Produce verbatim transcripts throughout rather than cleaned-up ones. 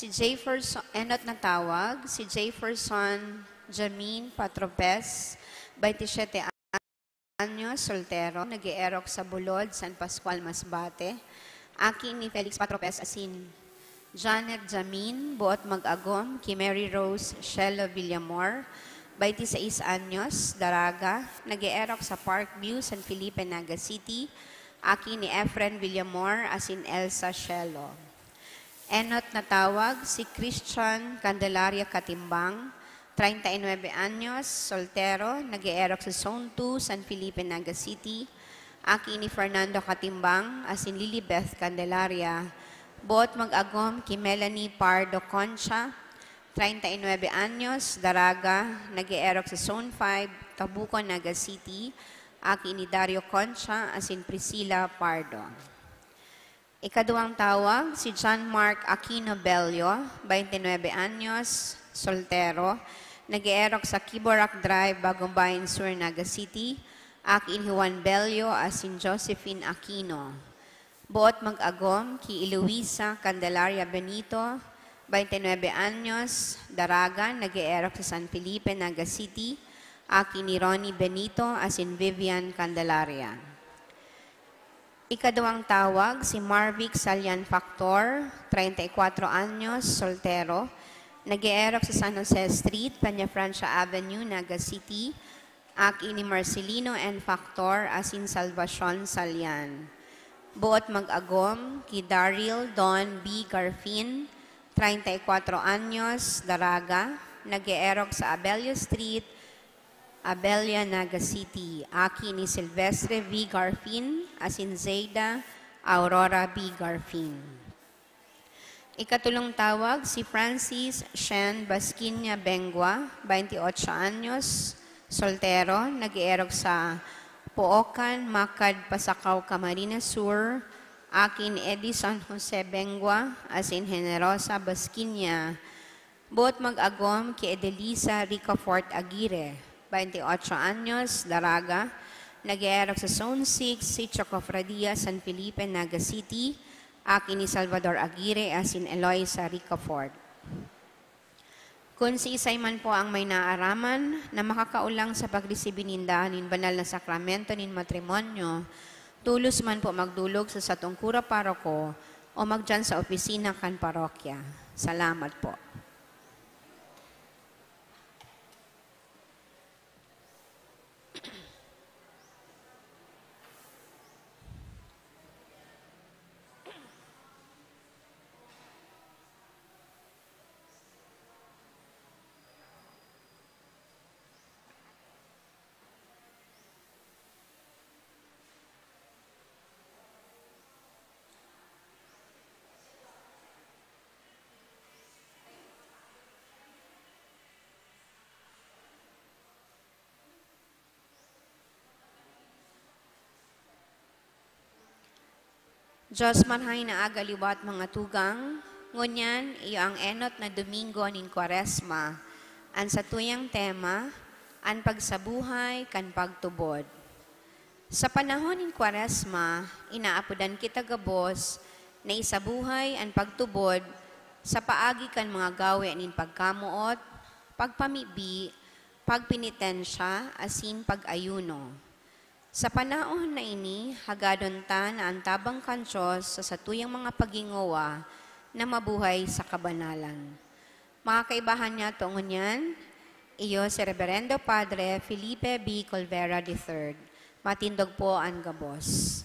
Si Jefferson, enot na tawag, si Jefferson Jamin Patropes, baynte siyete anyos, soltero, nag-eerok sa Bulod, San Pascual, Masbate. Aki ni Felix Patropes asin Janet Jamin, buot mag-agom ki Mary Rose Shelo Villamor, baynte sais anyos, daraga, nag-eerok sa Park View, San Felipe, Naga City, aki ni Efren Villamor asin Elsa Shelo. Enot na tawag, si Christian Candelaria Catimbang, treinta y nueve anyos, soltero, nag-eerok sa Zone two, San Felipe, Naga City, aki ni Fernando Catimbang asin Lilibeth Candelaria, buot mag-agom ki Melanie Pardo Concha, treinta y nueve anyos, daraga, nag-eerok sa Zone five, Tabuco, Naga City, aki ni Dario Concha asin Priscilla Pardo. Ikaduwang tawag, si John Mark Aquino Bello, baynte nuebe anyos, soltero, nag-eerok sa Kiborak Drive, Bagumbayan Sur, Naga City, aki ni Juan Bello asin Josephine Aquino. Buot mag-agom ki Eloisa Candelaria Benito, baynte nuebe anyos, daraga, nag-eerok sa San Felipe, Naga City, aki ni Ronnie Benito asin Vivian Candelaria. Ikaduwang tawag, si Marvic Salian Factor, treinta y cuatro anyos, soltero, nag-eerok sa San Jose Street, Peñafrancia Avenue, Naga City, aki ni Marcelino N. Factor asin Salvacion Salian. Buot mag-agom ki Daryl Don B. Garfin, treinta y cuatro anyos, daraga, nag-eerok sa Abella Street, Abella, Naga City, aki ni Silvestre V. Garfin asin Zayda Aurora B. Garfin. Ikatulong tawag, si Francis Shen Basquiña Bengua, baynte otso anyos, soltero, nag-eerok sa Pookan, Macad, Pasacao, Camarines Sur, aki ni Edison Jose Bengua asin Generosa Basquiña. Buot mag-agom ki Edelisa Ricafort Aguirre, baynte otso anyos, daraga, nag-eerok sa Zone six, Sitio Cofradia, San Felipe, Naga City, aki ni Salvador Aguirre asin Eloisa Ricafort. Kun siisay man po ang may naaraman na makakaolang sa pagresibi ninda nin banal na sakramento nin matrimonyo, tolos man po magdolog sa satong kura paroko o magdiyan sa opisina kan parokya. Salamat po. Dios marahay na aga liwat, mga tugang. Ngunyan, iyo ang enot na Domingo nin Kwaresma. An satuyang tema, an pagsabuhay kan pagtubod. Sa panahon nin Kwaresma, inaapodan kita gabos na isabuhay an pagtubod sa paagi kan mga gawe nin pagkamoot, pagpamibi, pagpenitensya, asin pag-ayuno. Sa panahon na ini, hagadon ta na an tabang kan Dios sa satuyang mga paghingowa na mabuhay sa kabanalan. Mga kaibahan niya, tungod niyan, iyo si Reverendo Padre Felipe B. Colvera the third. Matindog po an gabos.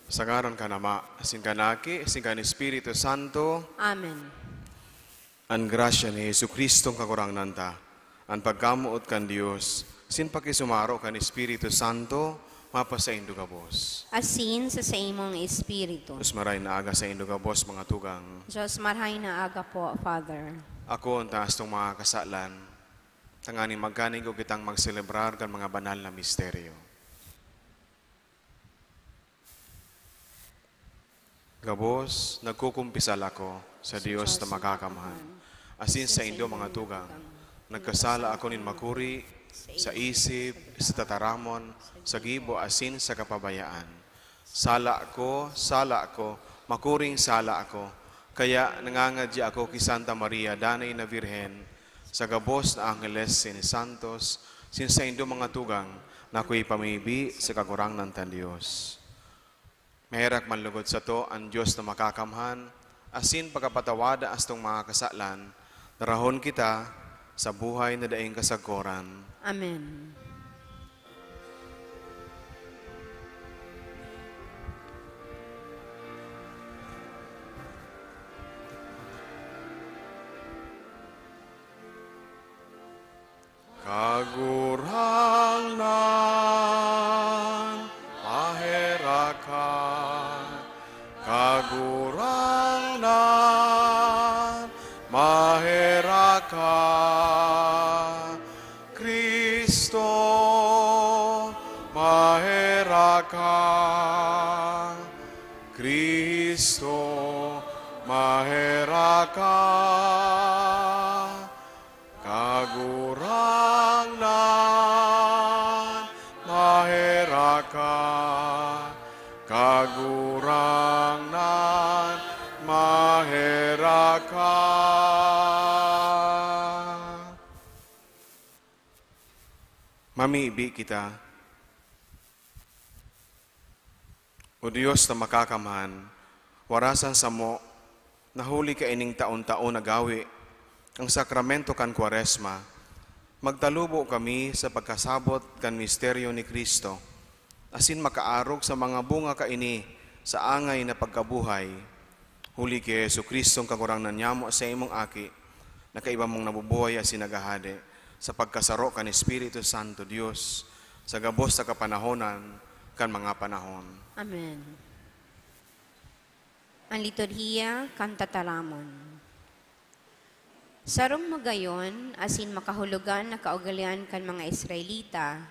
Sa ngaran kan Ama, asin kan Aki, asin kan Espiritu Santo. Amen. An grasya ni Jesu-Cristong Kagurangnan ta, an pagkamoot kan Dios, asin pakisumaro kan Espiritu Santo, mapasaindo gabos. Asin sa saimong espiritu. Dios maray na aga saindo gabos, mga tugang. Dios maray na aga po, Father. Ako an taas tong mga kasalan, tanganing magkanig o kitang magselebrar kan mga banal na misteryo. Gabos, nagkukumpisal ako sa Dios na makakamhan, asin saindo, mga tugang, nagkasala ako nin makuri, sa isip, sa tataramon, sa gibo, asin sa kapabayaan. Sala ako, sala ako, makuring sala ako. Kaya nangangadya ako ki Santa Maria, Danay na Birhen, sa gabos na angheles sin santos, sin saindo, mga tugang, na akoy pamibi sa Kagurangnan tan Dios. Maherak man logod sato an Dios na Makakamhan, asin pagkapatawada astong mga kasalan, darahon kita sa buhay na daing kasagkoran. Amen. Kagurangnan, maherak ka. Kagurangnan, maherak ka. Cristo, maherak ka. Cristo, maherak ka. Kagurangnan, maherak ka. Kagurangnan, maherak ka. Mamibi kita. O Dios na Makakamhan, warasan samo na huli kaining taon-taon na gawi, ang sakramento kan Kwaresma, magtalubo kami sa pagkasabot kan misteryo ni Cristo, asin makaarog sa mga bunga kaini sa angay na pagkabuhay. Huli ki Jesu-Cristong Kagurangnan nyamo, sa imong Aki, na kaiba mong nabubuhay asin naghahade sa pagkasaro kan Espiritu Santo, Dios, sa gabos na kapanahonan kan mga panahon. Amen. An liturhiya kan tataramon. Sarong magayon asin makahulogan na kaugalean kan mga Israelita,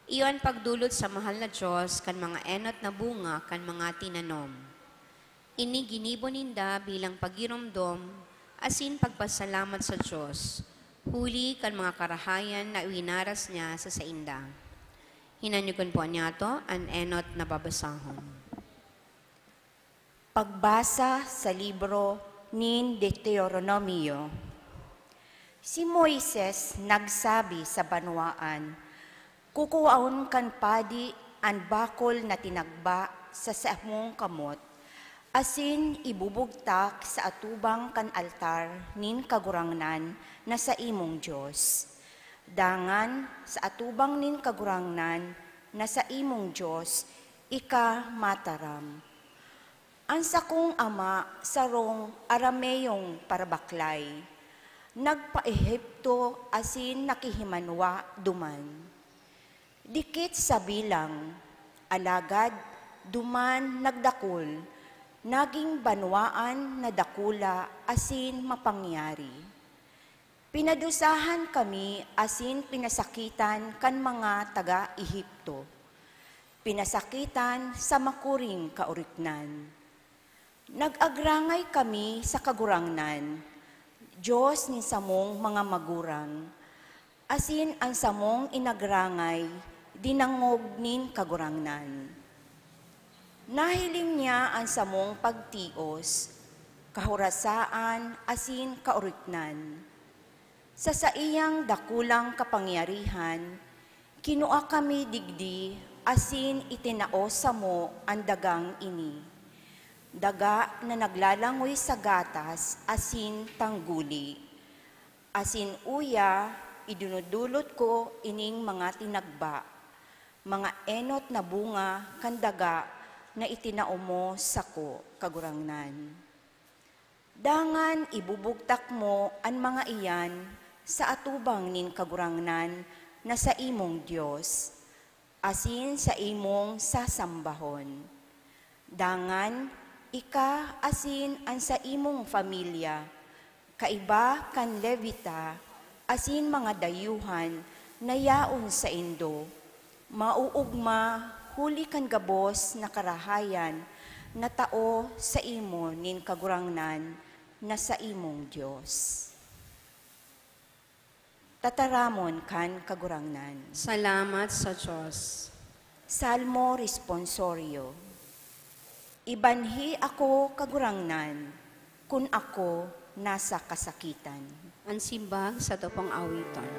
iyo an pagdolot sa mahal na Dios kan mga enot na bunga kan mga tinanom. Ini ginibo ninda bilang pagiromdom asin pagpasalamat sa Dios, huli kan mga karahayan na winaras niya sa sainda. Hinanyugon po niyato an enot na babasahon. Pagbasa sa libro nin Deuteronomio. Si Moises nagsabi sa banwaan, "Kukuaon kan padi an bakol na tinagba sa samong kamot, asin ibubugtak sa atubang kan altar nin Kagurangnan na saimong Dios. Dangan sa atubang nin Kagurangnan na saimong Dios ika mataram." An sakong ama sarong Arameyong parabaklay, nagpa-Ehipto asin nakihimanwa duman. Dikit sa bilang, alagad duman nagdakul, nagin banwaan na dakula asin mapangyari. Pinadusahan kami asin pinasakitan kan mga taga Ehipto. Pinasakitan sa makuring kaoriknan. Nag-agrangay kami sa Kagurangnan, Dios nin samong mga magurang, asin an samong inagrangay dinangog nin Kagurangnan. Nahiling niya an samong pagtios, kahorasaan, asin kaoriknan. Sa saiyang dakulang kapangyarihan, kinua kami digdi asin itinao samo an dagang ini, daga na naglalangoy sa gatas asin tangguli. Asin uya, idinudulot ko ining mga tinagba, mga enot na bunga kan daga na itinao mo sako, Kagurangnan. Dangan ibubugtak mo an mga iyan sa atubang nin Kagurangnan na saimong Dios, asin saimong sasambahon. Dangan ika asin an saimong pamilya, kaiba kan Levita asin mga dayuhan na yaon saindo, mauugma huli kan gabos na karahayan na tao saimo nin Kagurangnan na saimong Dios. Tataramon kan Kagurangnan. Salamat sa Dios. Salmo Responsorio. Ibanhi ako, Kagurangnan, kun ako nasa kasakitan. An simbag sa topong awiton.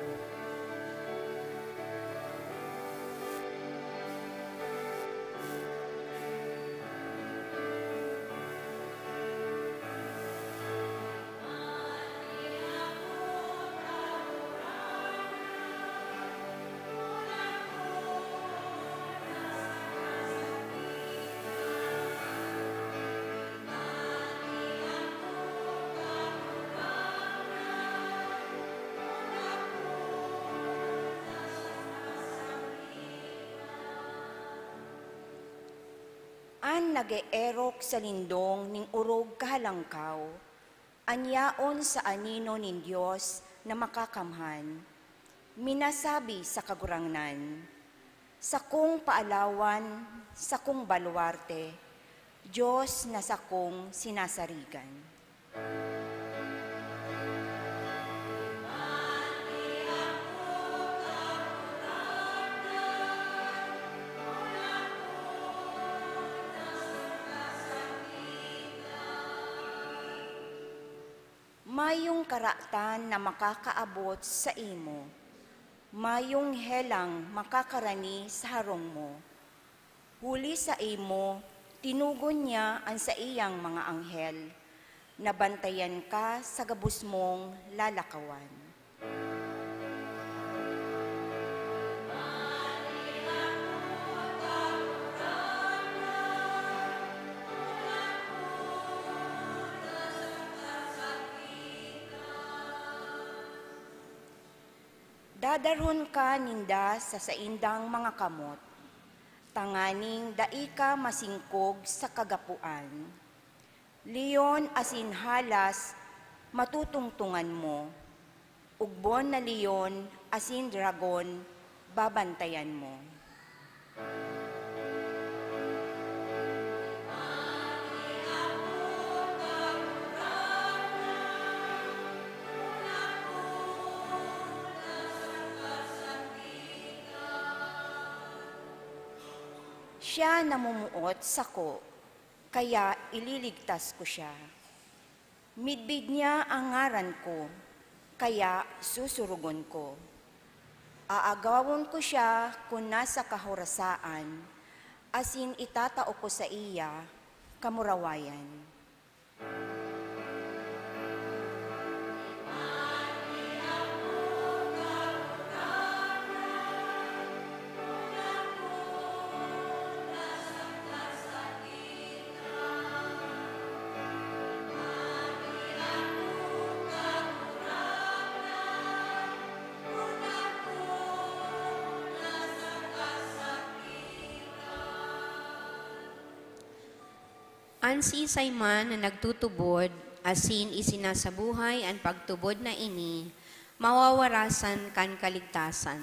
An nag-eerok sa lindong nin orog kahalangkaw, an yaon sa anino nin Dios na Makakamhan, minasabi sa Kagurangnan, "Sakong paalawan, sakong baluarte, Dios na sakong sinasarigan." Mayong karatan na makakaabot saimo, mayong helang makakarani sa harong mo. Huli saimo, tinugon niya an saiyang mga anghel, na bantayan ka sa gabos mong lalakawan. Dadarhon ka ninda sa saindang mga kamot, tanganing dai ka masingkog sa kagapoan. Leon asin halas matutungtungan mo, ugbon na leon asin dragon babantayan mo. Siya namumuot sako, kaya ililigtas ko siya. Midbid niya an ngaran ko, kaya susurugon ko. Aagawon ko siya kun nasa kahorasaan, asin itatao ko saiya kamurawayan. An siisay man na nagtutubod asin isinasabuhay an pagtubod na ini, mawawarasan kan kaligtasan.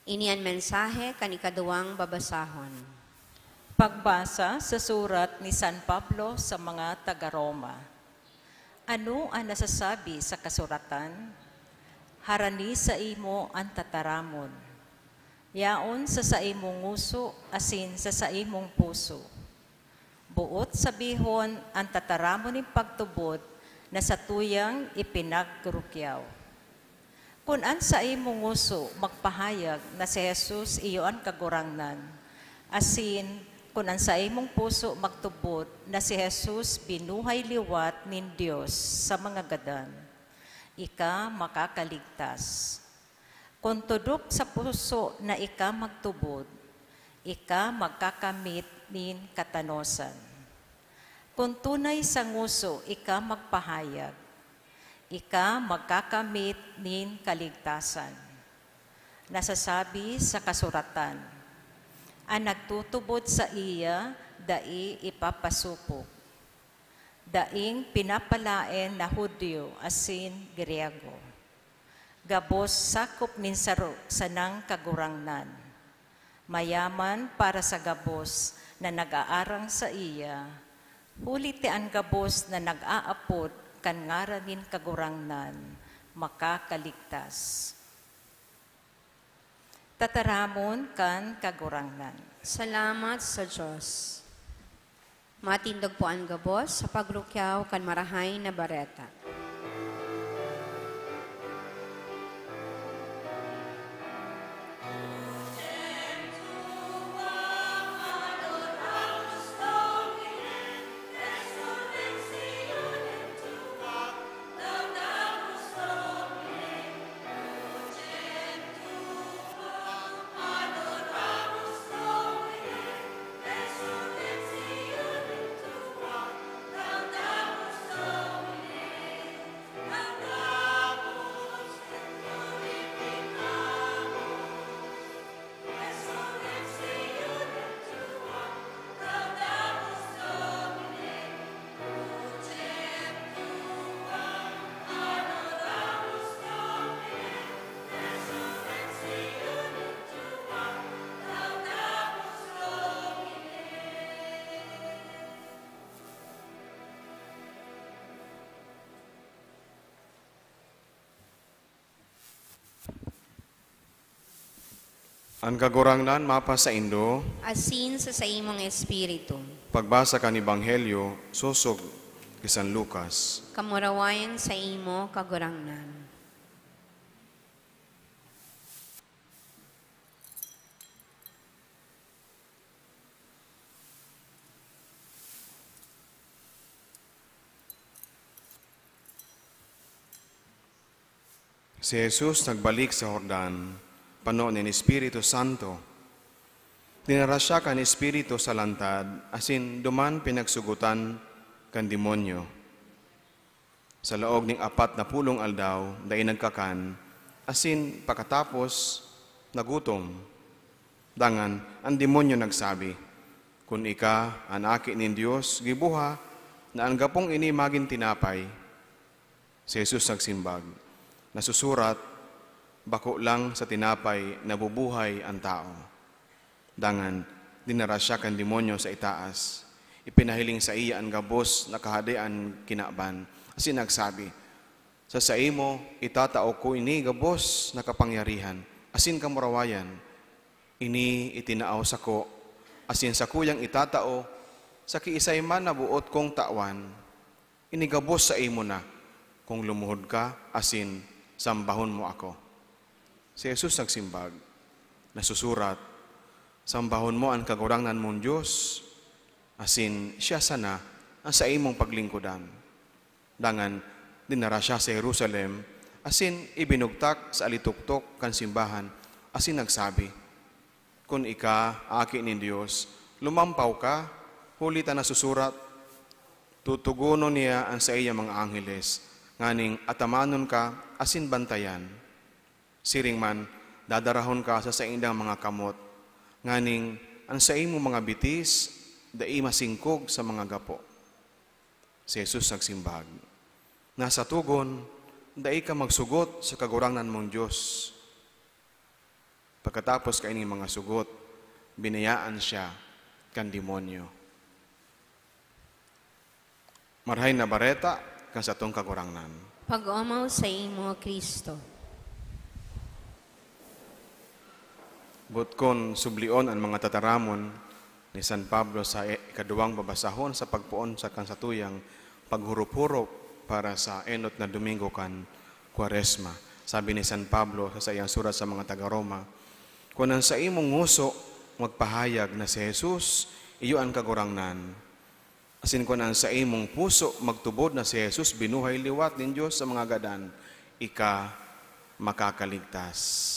Ini an mensahe kan ikaduwang babasahon. Pagbasa sa surat ni San Pablo sa mga taga-Roma. Ano an nasasabi sa kasuratan? "Harani saimo an tataramon. Yaon sa saimong ngoso asin sa saimong puso." Boot sabihon an tataramon nin pagtubod na satuyang ipinagrukyaw. Kun an saimong ngoso magpahayag na si Jesus iyo an Kagurangnan, asin kun an saimong puso magtubod na si Jesus binuhay liwat nin Dios sa mga gadan, ika makakaligtas. Kun tudok sa puso na ika magtubod, ika magkakamit nin katanosan. Kun tunay sa ngoso ika magpahayag, ika magkakamit nin kaligtasan. Nasasabi sa kasuratan, "An nagtutubod saiya dai ipapasopog." Daing pinapalaen na Judio asin Griego. Gabos sakop nin saro sanang Kagurangnan. Mayaman para sa gabos na nag-aarang saiya, huli ta an gabos na nag-aapod kan ngaran nin Kagurangnan makakaligtas. Tataramon kan Kagurangnan. Salamat sa Diyos. Matindog po an gabos sa pagrukyaw kan Marahay na Bareta. An Kagurangnan mapasaindo. Asin sa saimong espiritu. Pagbasa kan Ebanghelyo sosog ki San Lucas. Kamurawayan saimo, Kagurangnan. Si Jesus nagbalik sa Jordan, pano nin Espiritu Santo. Dinara siya kan Espiritu sa lantad, asin duman pinagsugotan kan demonyo. Sa laog nin apat na pulong aldaw, dai nagkakan, asin pakatapos, nagutom. Dangan, an demonyo nagsabi, "Kun ika an Aki nin Dios, giboha na an gapong ini magin tinapay." Si Jesus nagsimbag, "Nasusurat, 'Bako lang sa tinapay nabubuhay an tawo.'" Dangan, dinara siya kan demonyo sa itaas. Ipinahiling saiya an gabos na kahadean kinaban, asin nagsabi, "Sa saimo, itatao ko ini gabos na kapangyarihan asin kamurawayan. Ini itinao sako, asin sakuyang itatao sa kiisay man na boot kong tawan. Ini gabos saimo na, kun lumuhod ka asin sambahon mo ako." Si Jesus nagsimbag, "Nasusurat, 'Sambahon mo an Kagurangnan mong Dios, asin siya sana an saimong paglingkodan.'" Dangan, dinara siya sa Jerusalem, asin ibinugtak sa alitoktok kan simbahan, asin nagsabi, "Kun ika Aki nin Dios, lumampaw ka, huli ta nasusurat, 'Tutugonon niya an saiyang mga angheles, nganing atamanon ka asin bantayan.' Siring man, dadarahon ka sa saindang mga kamot, nganing an saimong mga bitis dai masingkog sa mga gapo." Si Jesus nagsimbag, "Nasa togon, dai ka magsugot sa Kagurangnan mong Dios." Pagkatapos kaining mga sugot, binayaan siya kan demonyo. Marahay na Bareta kan satong Kagurangnan. Pag-omaw saimo, Cristo. Boot kon sublion an mga tataramon ni San Pablo sa i-, ikaduwang babasahon sa pagpoon sa kan satuyang paghurop-hurop para sa enot na Domingo kan Kwaresma. Sabi ni San Pablo sa saiyang surat sa mga taga-Roma, "Kun an saimong ngoso magpahayag na si Jesus iyo an Kagurangnan, asin kun an saimong puso magtubod na si Jesus binuhay liwat nin Dios sa mga gadan, ika makakaligtas.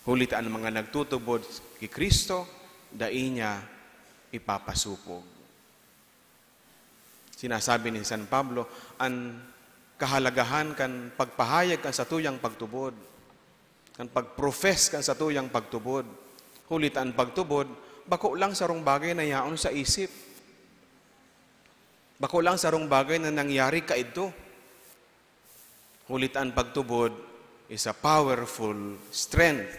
Huli ta an mga nagtutubod ki Cristo dai niya ipapasopog. Sinasabi ni San Pablo, an kahalagahan kan pagpahayag kan satuyang pagtubod, kan pag-profess kan satuyang pagtubod. Huli ta an pagtubod, bako lang sarong bagay na yaon sa isip. Bako lang sarong bagay na nangyari kaidto. Huli ta an pagtubod is a powerful strength,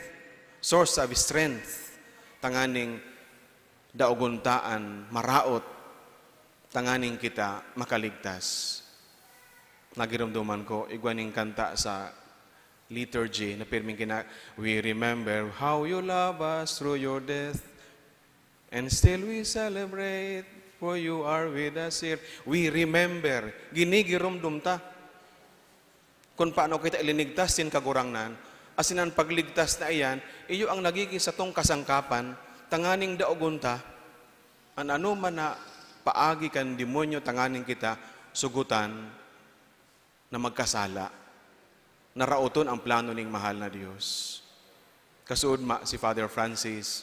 source of strength, tanganing daogon ta an maraot, tanganing kita makaligtas. Nagiromdoman ko, igwa ning kanta sa liturgy na pirming kina-, "We remember how you love us through your death, and still we celebrate, for you are with us here." We remember, ginigiromdom ta kun paano kita ilinigtas nin Kagurangnan, asin an pagligtas na iyan, iyo ang nagigin satong kasangkapan, tanganing daogon ta an anoman na paagi kan demonyo, tanganing kita sugotan na magkasala, na raoton ang plano ning mahal na Dios. Kasuodma si Father Francis,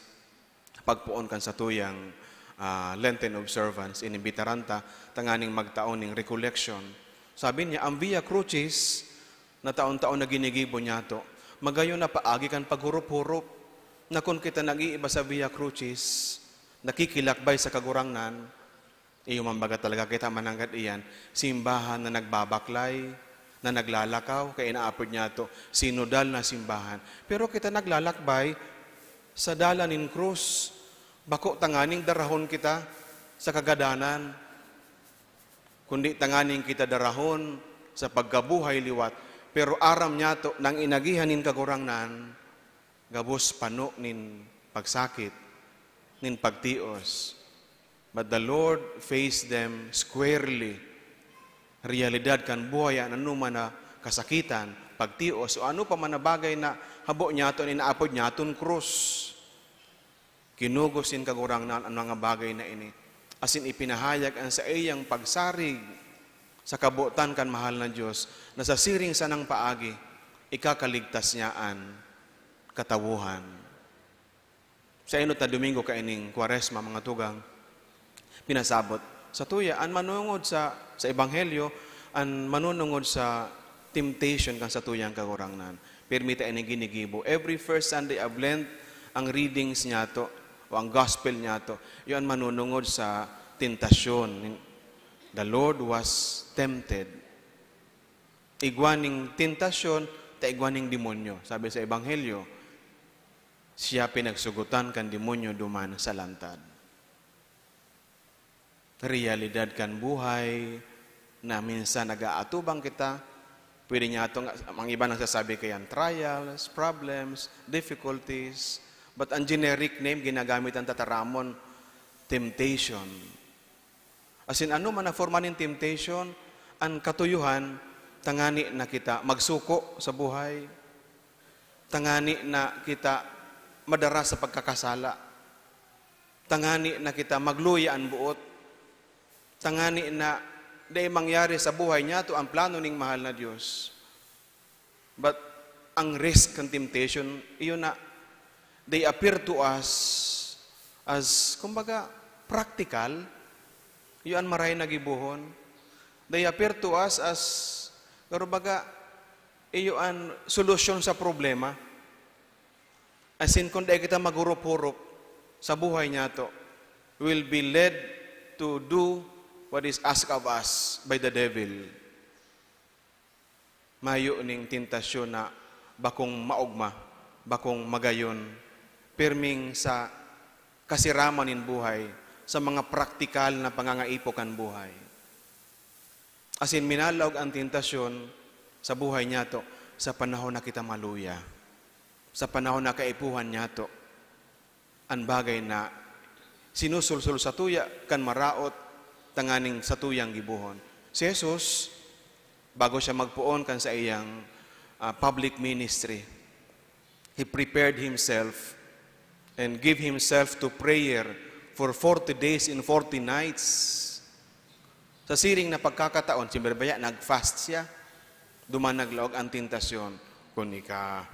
pagpoon kan satuyang, ah, Lenten observance, inimbitaran ta tanganing magtao ning recollection. Sabi niya, ang Via Crucis na taon-taon na ginigibo niyato, magayon na paagi kan paghurop-hurop, na kun kita nag-iiba sa Via Crucis, nakikilakbay sa Kagurangnan, iyo man baga talaga kita mananggad iyan, simbahan na nagbabaklay, na naglalakaw, kaya inaapod niyato, sinodal na simbahan. Pero kita naglalakbay sa dalan nin krus, bako tanganing darahon kita sa kagadanan, kundi tanganing kita darahon sa pagkabuhay liwat. Pero aram niyato na an inagihan nin Kagurangnan, gabos pano nin pagsakit, nin pagtios. But the Lord faced them squarely. Realidad kan buhay an anoman na kasakitan, pagtios, o ano pa man na bagay na habo niyato an inaapod niyaton krus. Kinugos nin Kagurangnan an mga bagay na ini, asin ipinahayag an saiyang pagsarig sa kabotan kan mahal na Dios, na sa siring sanang paagi, ikakaligtas niya an katawohan. Sa enot na Domingo kaining Kwaresma, mga tugang, pinasabot. Satuya, an manungod sa, sa Ebanghelyo, an manunungod sa temptation kan satuyang Kagurangnan. Pirmi ta ini ginigibo. Every first Sunday of Lent, ang readings niyato, o ang gospel niyato, iyo an manunungod sa tentasyon. The Lord was tempted. Igwa ning tentasyon, ta igwa ning demonyo. Sabi sa Ebanghelyo, siya pinagsugotan kan demonyo duman sa lantad. Realidad kan buhay na minsan nag-aatubang kita. Pwede niya itong, ang iba nagsasabi kaya trials, problems, difficulties. But ang generic name, ginagamit ang tataramon, temptation. Asin ano man na forma nin temptation, an katuyohan, tangani na kita magsuko sa buhay, tangani na kita madara sa pagkakasala, tangani na kita magluya an boot, tangani na dai mangyari sa buhay niyato an plano ning mahal na Dios. But ang risk kan temptation, iyo na, they appear to us as, kumbaga, practical. Iyo an maray na gibohon. They appear to us as, garo baga, iyo an solusyon sa problema. Asin, kung dai kita maghurup-hurup sa buhay niyato, will be led to do what is asked of us by the devil. Mayo ning tentasyon na bakong maogma, bakong magayon, pirming sa kasiraman nin buhay, sa mga praktikal na pangangaipo kan buhay. Asin minalaog an tentasyon sa buhay niyato sa panahon na kita maluya, sa panahon na kaipuhan niyato an bagay na sinusulsol satuya kan maraot tanganing satuyang gibohon. Si Jesus, bago siya magpoon kan saiyang, ah, public ministry, he prepared himself and gave himself to prayer for forty days and forty nights. Sa siring na pagkakataon, siyempre baya, nag-fast siya. Duman naglaog ang tentasyon. Kun ika,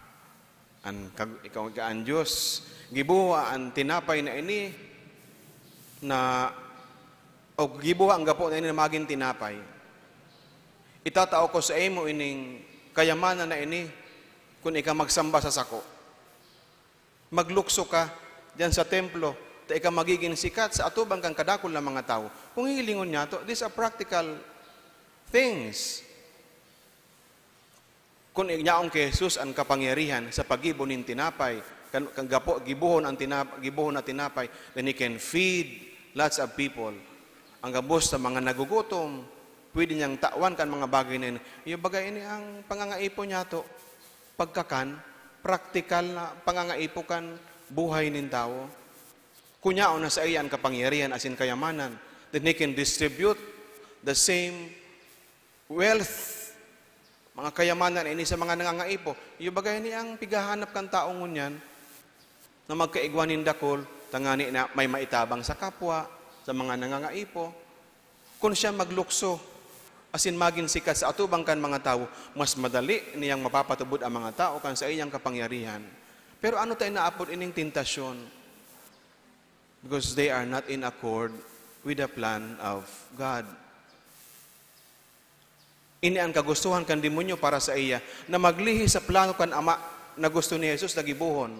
An kag-, ikaw, ika an Dios, gibuha an tinapay na ini na, o gibuha an gapo na ini na magin tinapay. Itatao ko saimo ining kayamanan na ini kun ika magsamba sa sako. Maglukso ka diyan sa templo, ta ika magigin sikat sa atubang kan kadakul na mga tawo. Kung hihilingon niyato, these are practical things. Kun igyaon ki Jesus an kapangyarihan sa paggibo nin tinapay, kan, kan gapo, gibohon an tinap-, gibohon na tinapay, then he can feed lots of people. Ang gabos sa mga nagugutom, pwede niyang tawan kan mga bagay na ini. Iyo baga ini ang pangangaipo niyato, pagkakan, praktikal na pangangaipo kan buhay nin tawo. Kun yaon na saiya an kapangyarihan asin kayamanan, then he can distribute the same wealth, mga kayamanan ini sa mga nangangaipo. Iyo baga ini ang pighahanap kan tawo ngunyan, na magkaigwa nin dakul, tangani na may maitabang sa kapwa, sa mga nangangaipo. Kun siya maglukso, asin magin sikat sa atubang kan mga tawo, mas madali niyang mapapatubod ang mga tawo kan saiyang kapangyarihan. Pero ano ta inaapod ining tentasyon? Because they are not in accord with the plan of God. Ini an kagustohan kan demonyo para saiya, na maglihi sa plano kan Ama na gusto ni Jesus na gibohon.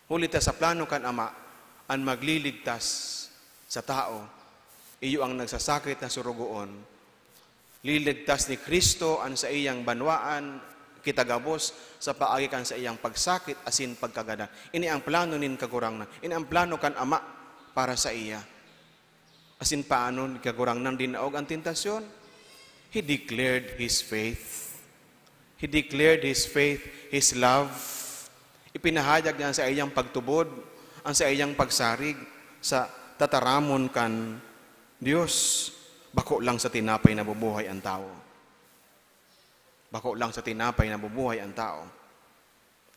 Huli ta sa plano kan Ama, an magliligtas sa tao, iyo an nagsasakit na sorogoon. Liligtas ni Cristo an saiyang banwaan, kita gabos sa paagi kan saiyang pagsakit asin pagkagadan. Ini ang plano nin Kagurangnan. Ini ang plano kan Ama para saiya. Asin paano ni Kagurangnan dinaog an tentasyon? He declared his faith. He declared his faith, his love. Ipinahayag niya an saiyang pagtubod, an saiyang pagsarig sa tataramon kan Dios. Bako lang sa tinapay nabubuhay an tawo. Bako lang sa tinapay nabubuhay an tawo.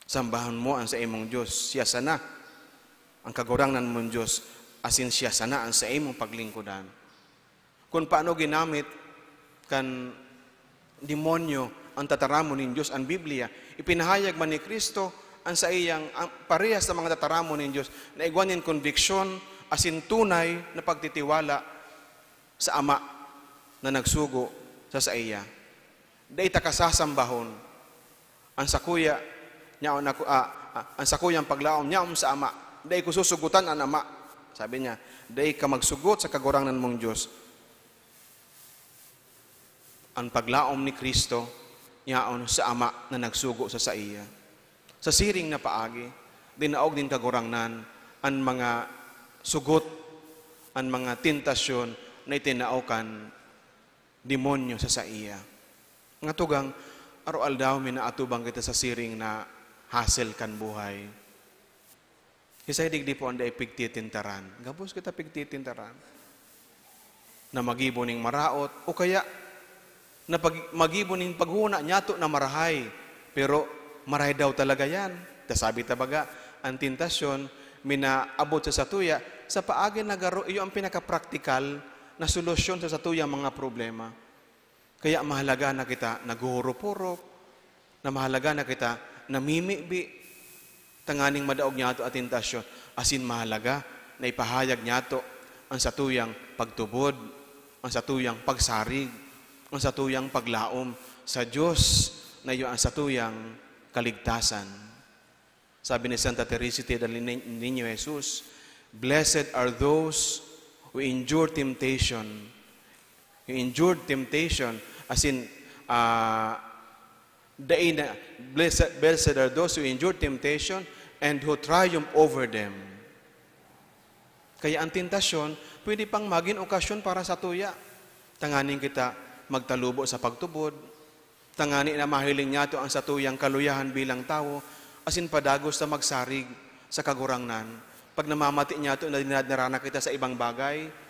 Sambahon mo an saimong Dios, siya sana an Kagurangnan mong Dios, asin siya sana an saimong paglingkodan. Kun paano ginamit kan demonyo an tataramon nin Dios, an Biblia, ipinahayag man ni Cristo an saiyang, ang parehas sa mga tataramon nin Dios na igwa nin konbiksyon asin tunay na pagtitiwala sa Ama na nagsugo sa saiya. Dai ta kasasambahon. An sakuya, nyaon ako, ah, ah, an sakuyang paglaom, nyaon sa Ama. Dai ko susugotan an Ama. Sabi niya, "Dai ka magsugot sa Kagurangnan mong Dios." An paglaom ni Cristo, nyaon sa Ama na nagsugo sa saiya. Sa siring na paagi, dinaog nin Kagurangnan an mga sugot, an mga tentasyon na itinao kan demonyo sa saiya. Mga tugang, aroaldaw minaatubang kita sa siring na hassle kan buhay. Kisay digdi po an dai pigtitentaran. Gabos kita pigtitentaran. Na magibo ning maraot, o kaya na pag-, magibo ning paghona niyato na marahay. Pero marahay daw talaga yan. Ta sabi ta baga, an tentasyon, minaabot sa satuya, sa paagi na garo, iyo ang pinakapraktikal na solusyon sa satuyang mga problema. Kaya mahalaga na kita naghuhurop-hurop, na mahalaga na kita namimibi, tanganing madaog niyato an tentasyon, asin mahalaga na ipahayag niyato an satuyang pagtubod, an satuyang pagsarig, an satuyang paglaom sa Dios na iyo an satuyang kaligtasan. Sabi ni Santa Teresita del Ni-, Niño Jesus, "Blessed are those who endure temptation." Who endured temptation, as in, ah, dai na, "Blessed, blessed are those who endure temptation and who triumph over them." Kaya ang tentasyon, pwede pang magin okasyon para satuya. Tanganing kita magtalubo sa pagtubod, tangani na mahiling niyato ang satuyang kaluyahan bilang tawo, asin padagos ta magsarig sa Kagurangnan. Pag namamati niyato na dinadara na kita sa ibang bagay,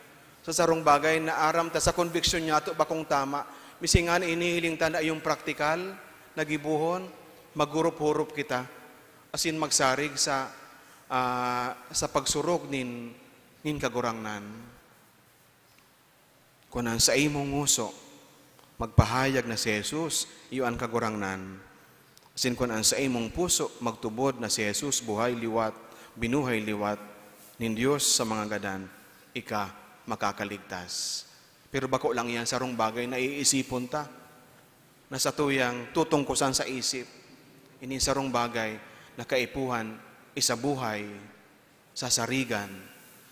sa sarong bagay na aram ta sa konbiksyon niyato bakong tama, misingani inihiling ta na iyong praktikal na gibohon, maghurup-hurup kita, asin magsarig sa, ah, sa pagsurog nin, nin Kagurangnan. Kun an saimong ngoso magpahayag na si Jesus iyo an Kagurangnan, Asin kun an saimong puso magtubod na si Jesus buhay liwat, binuhay liwat nin Dios sa mga gadan, ika makakaligtas. Pero bako lang iyan sarong bagay na iisipon ta, na satuyang tutungkosan sa isip. Ini sarong bagay na kaipuhan, isabuhay, sasarigan,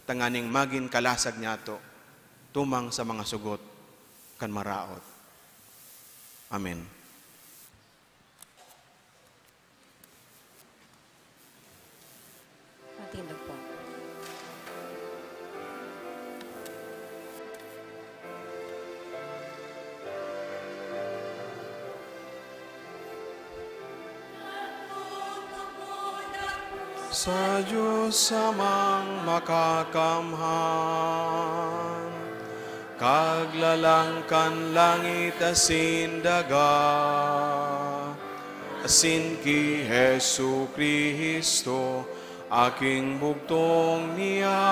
tanganing magin kalasag niyato tumang sa mga sugot kan maraot. Amen. Matindog po. Sa Diyos Amang Makakamhan, Kaglalang kan langit asin daga, asin ki Jesu-Cristo, aking bugtong niya,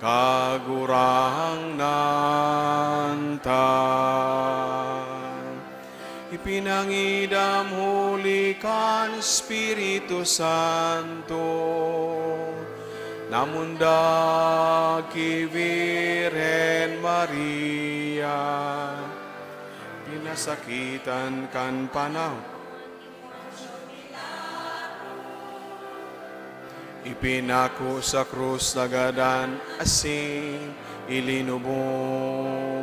Kagurangnan ta. Ipinangidam huli kan Espiritu Santo, namundag ki Birhen Maria, pinasakitan kan panahon. Ipinako sa krus, nagadan asin ilinubong.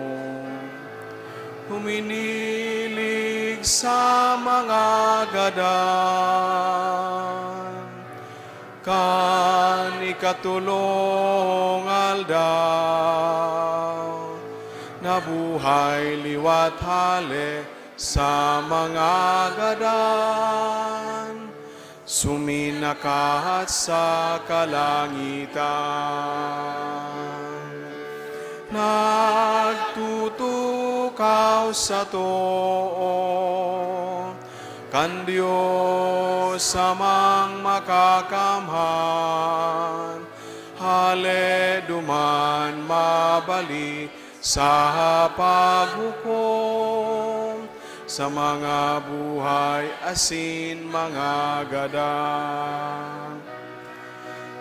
Huminilig sa mga gadan kan ikatolong aldaw, nabuhay liwat hale sa mga gadan, suminakat sa kalangitan. Nagtutukaw sa too kan Dios Amang Makakamhan, hale duman mabalik sa paghukom sa mga buhay asin mga gadan.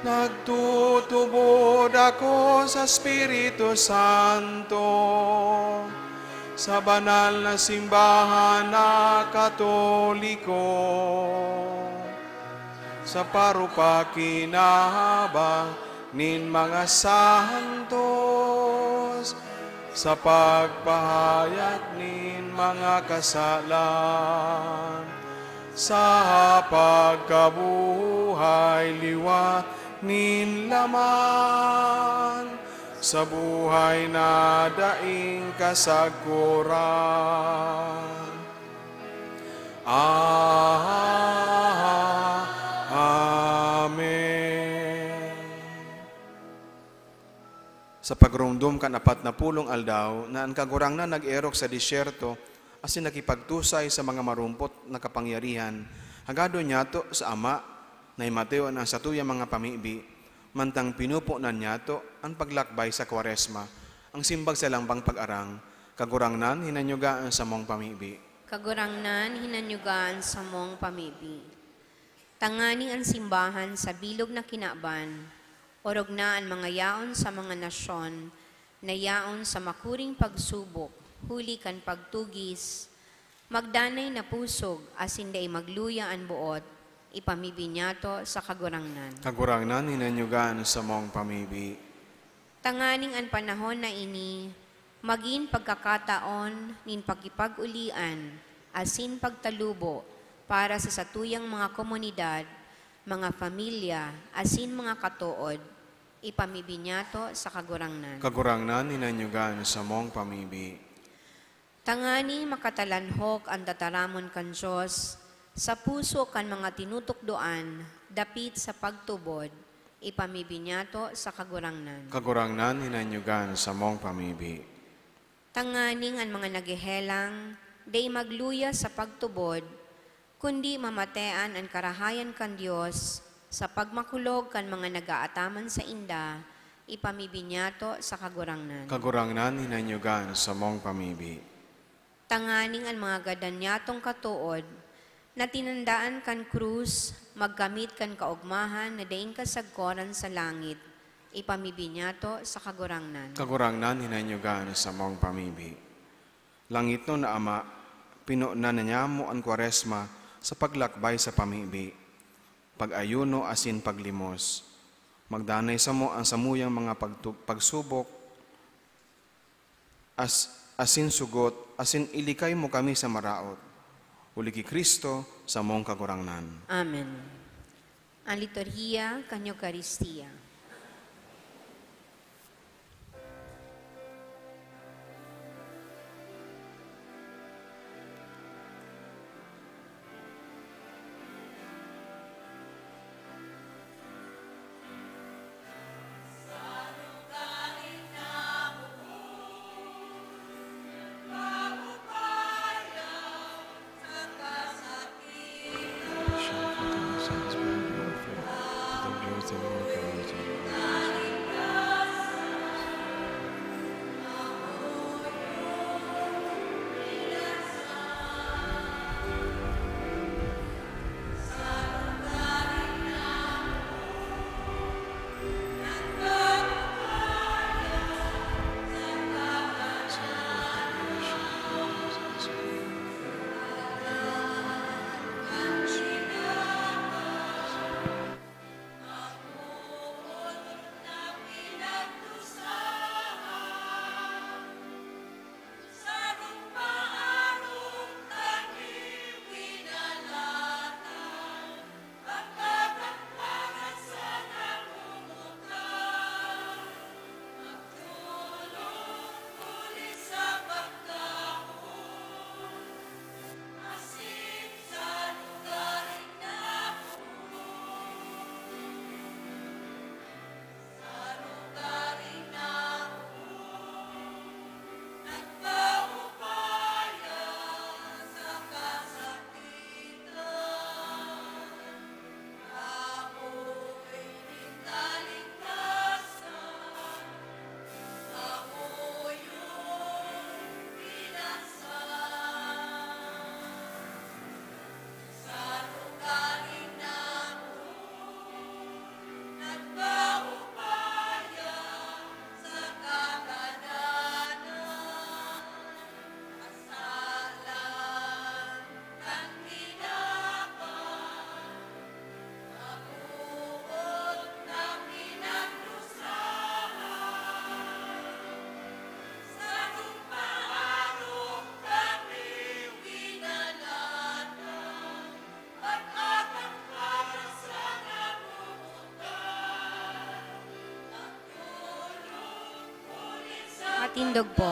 Nagtutubod ako sa Espiritu Santo, sa banal na simbahan na Katoliko, sa parupakinaba nin mga santos, sa pagpahayag nin mga kasalan, sa pagkabuhay liwat nin laman, sa buhay na daing kasagkoran. Ah, amen. Sa pagromdom kan apat na pulong aldaw na an Kagurangnan nag-erok sa disyerto asin nakipagtusay sa mga marumpot na kapangyarihan, hagadon niyato sa Ama na himateo an satuyang mga pamibi, mantang pinuponan niyato an paglakbay sa Kwaresma. Ang simbag sa lambang pag-arang, Kagurangnan, hinanyuga an samong pamibi. Kagurangnan, hinanyuga an samong pamibi. Tangani an simbahan sa bilog na kinaban, orog na an mga yaon sa mga nasyon na yaon sa makuring pagsubok huli kan pagtugis, magdanay na pusog asin dai magluya an boot, ipamibi niyato sa Kagurangnan. Kagurangnan, hinanyuga an samong pamibi. Tanganing an panahon na ini magin pagkakataon nin pakipag-olian asin pagtalubo para sa satuyang mga komunidad, mga pamilya, asin mga katood, ipamibi niyato sa Kagurangnan. Kagurangnan, hinanyuga an samong pamibi. Tangani makatalanhok an tataramon kan Dios sa puso kan mga tinutukdoan dapit sa pagtubod, ipamibi niyato sa Kagurangnan. Kagurangnan, hinanyuga an samong pamibi. Tanganing an mga naghehelang dai magluya sa pagtubod, kundi mamatean an karahayan kan Dios sa pagmakulog kan mga nag-aataman sainda, ipamibi niyato sa Kagurangnan. Kagurangnan, hinanyuga an samong pamibi. Tanganing an mga gadan niyatong katood, na tinandaan kan krus, magkamit kan kaogmahan na daing kasagkoran sa langit, ipamibi niyato sa Kagurangnan. Kagurangnan, hinanyugan sa mong pamibi. Langitnon na Ama, pinonan na niyamo an Kwaresma sa paglakbay sa pamibi, pag-ayuno asin paglimos. Magdanay samo an samuyang mga pagtu-, pagsubok, as-, asin sugot, asin ilikay mo kami sa maraot. Huli ki Cristo, samong Kagurangnan. Amen. An liturhiya kan Eukaristia. Matindog po.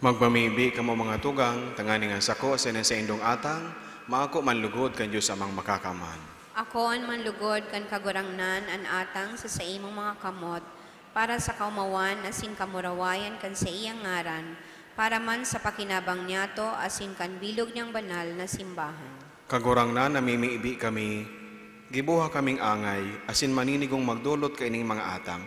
Magmamibi kamo, mga tugang, tanganing an sako asin an saindong atang maako man lugod kan Dios Amang Makakaman. Akoon man lugod kan Kagurangnan an atang sa saimong mga kamot, para sa kaomawan asin kamurawayan kan saiyang ngaran, para man sa pakinabang niyato asin kan bilog niyang banal na simbahan. Kagurangnan, namimibi kami, giboha kaming angay, asin maninigong magdolot kaining mga atang.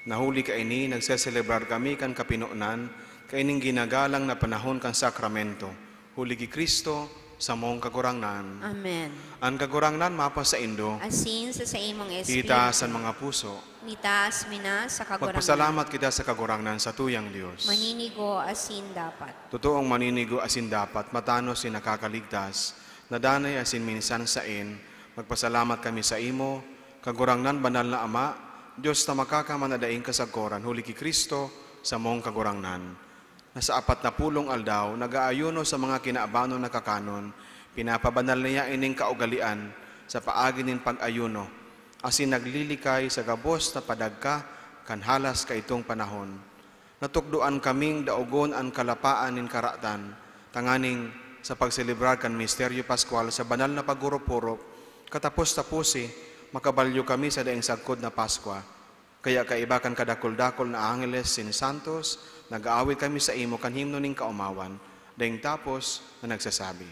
Na huli kaini, nagseselebrar kami kan kapinonan kaining ginagalang na panahon kan sakramento, huli ki Cristo, samong Kagurangnan. Amen. An Kagurangnan mapasaindo. Asin sa saimong espiritu. Itaas an mga puso. Itaas mi na sa Kagurangnan. Magpasalamat kita sa Kagurangnan, satuyang Dios. Maninigo asin dapat. Totoong maninigo asin dapat, matanos asin nakakaligtas, na danay asin minsan saen, magpasalamat kami saimo, Kagurangnan, banal na Ama, Dios na makakaman na daing kasagkoran, huli ki Cristo, samong Kagurangnan. Na sa apat na pulong aldaw, nag-aayuno sa mga kinaabanon na kakanon, pinapabanal niya ining kaugalean sa paagi nin pag-ayuno, asin naglilikay sa gabos na padagka kan halas kaitong panahon. Natukdoan kaming daogon an kalapaan nin karatan, tanganing sa pagselebrar kan misteryo paskwal sa banal na paghurup-hurup, katapos-taposi, makabalyo kami sa daing sagkod na Paskwa. Kaya kaiba kan kadakul-dakul na angheles sin santos, nag-aawit kami saimo kan himno nin kaomawan, daing tapos na nagsasabi,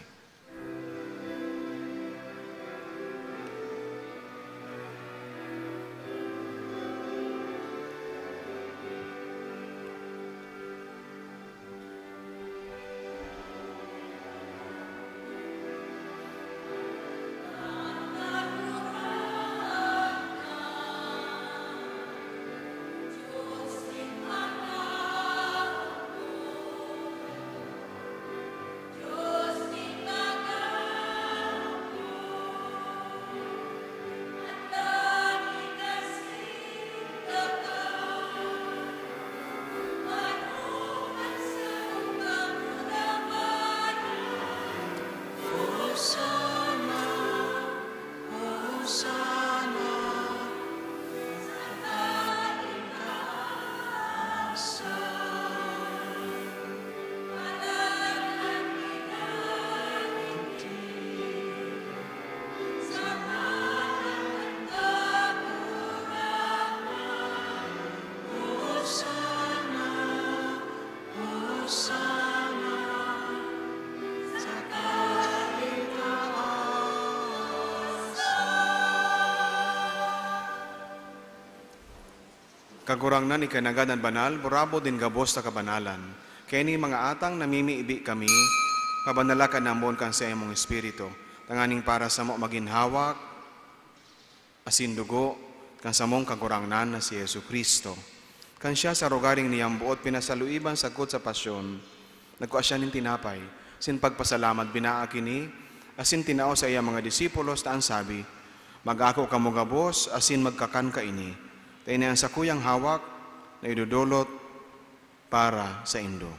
Kagurangnan, ika nanggad an banal, burabod nin gabos na kabanalan. Kaya ini mga atang namimibi kami, pabanala kan ambon kan saimong Espiritu, tanganing para samo magin hawak asin dugo kan samong Kagurangnan na si Jesu-Cristo. Kan siya sa rogaring niyang boot pinasaluiban sagkod sa pasyon, nagkua siya nin tinapay, asin pagpasalamat, binaak ini, asin tinao sa iyang mga disipulos ta an sabi, "Mag-ako kamo gabos asin magkakan kaini, ta ini an sakuyang hawak na idodolot para saindo."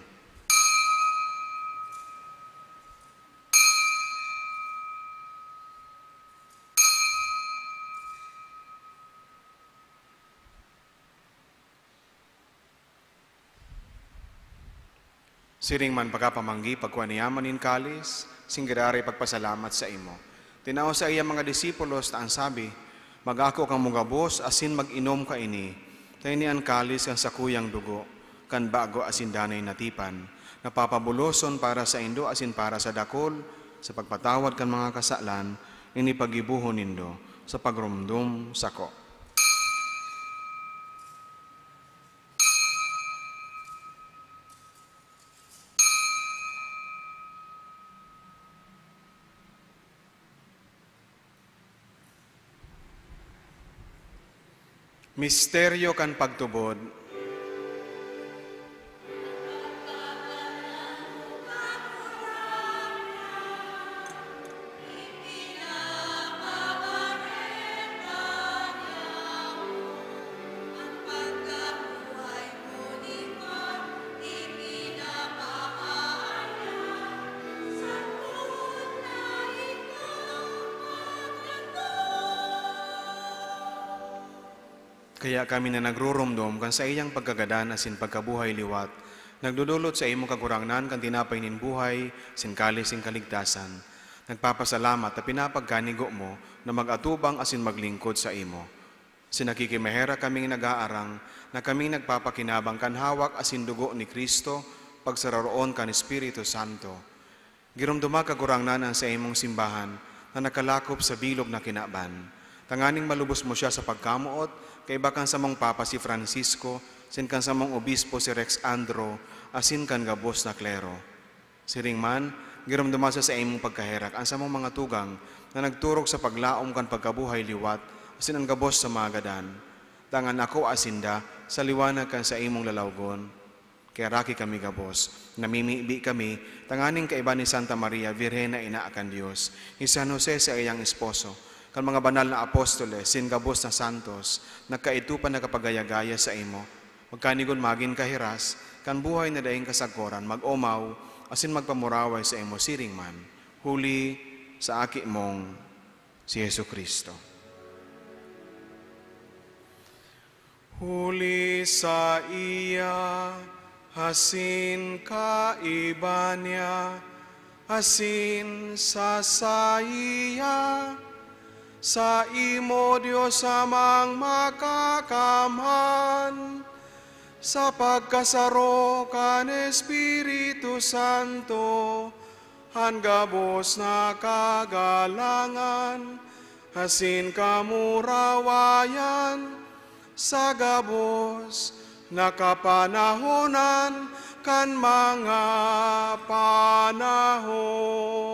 Siring man pagkapamanggi, pagkua niya man nin kalis, asin giraray pagpasalamat saimo. Tinao sa iya mga disipulos ta an sabi, "Mag-ako kamo gabos asin mag-inom kaini, ta ini an kalis kan sakuyang dugo kan bago asin danay na tipan, na papabuloson para saindo asin para sa dakul sa pagpatawad kan mga kasalan. Ini paggibohon nindo sa pagromdom sako." Misteryo kan pagtubod. Kaya kami na nagruromdom kan saiyang pagkagadan asin pagkabuhay liwat, nagdodolot saimo, Kagurangnan, kan tinapay nin buhay asin kalis nin kaligtasan. Nagpapasalamat ta pinapagkanigo mo na mag-atubang asin maglingkod saimo. Asin nakikimaherak kaming nag-aarang na kaming nagpapakinabang kan hawak asin dugo ni Cristo, pagsararoon kan Espiritu Santo. Giromdoma, Kagurangnan, an saimong simbahan na nakalakop sa bilog na kinaban, tanganing malubos mo siya sa pagkamoot, kaiba kan samong Papa si Francisco, asin kan samong Obispo si Rex Andro, asin kan gabos na klero. Siring man, giromdoma sa saimong pagkaherak an samong mga tugang na nagturog sa paglaom kan pagkabuhay liwat asin an gabos sa mga gadan, dangan akoa sinda sa liwanag kan saimong lalawgon. Kaheraki kami gabos, namimibi kami, tanganing kaiba ni Santa Maria, Birhen na Ina kan Dios, ni San Jose, saiyang esposo, kan mga banal na apostoles, asin gabos na santos, nagkaidto pa nakapagayagaya saimo. Magkanigon magin kahiras kan buhay na daing kasagkoran, mag-omaw asin magpamuraway saimo siring man, huli sa Aki mong si Jesu-Cristo. Huli saiya, asin kaiba niya, asin sa saiya, saimo, Dios Amang Makakamhan, sa pagkasaro kan Espiritu Santo, an gabos na kagalangan asin kamurawayan, sa gabos na kapanahonan kan mga panahon.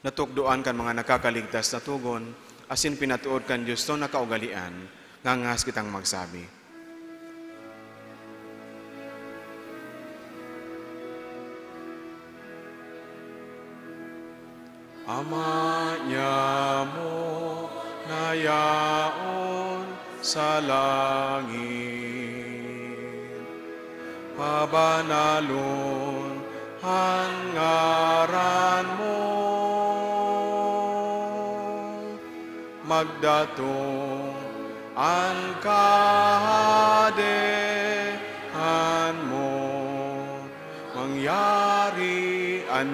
Natukdoan kan mga nakakaligtas na togon, asin pinatood kan Dios na kaugalean, ngangas kitang magsabi, Ama niamo na yaon sa langit, pabanalon an ngaran mo, magdatong an kahadean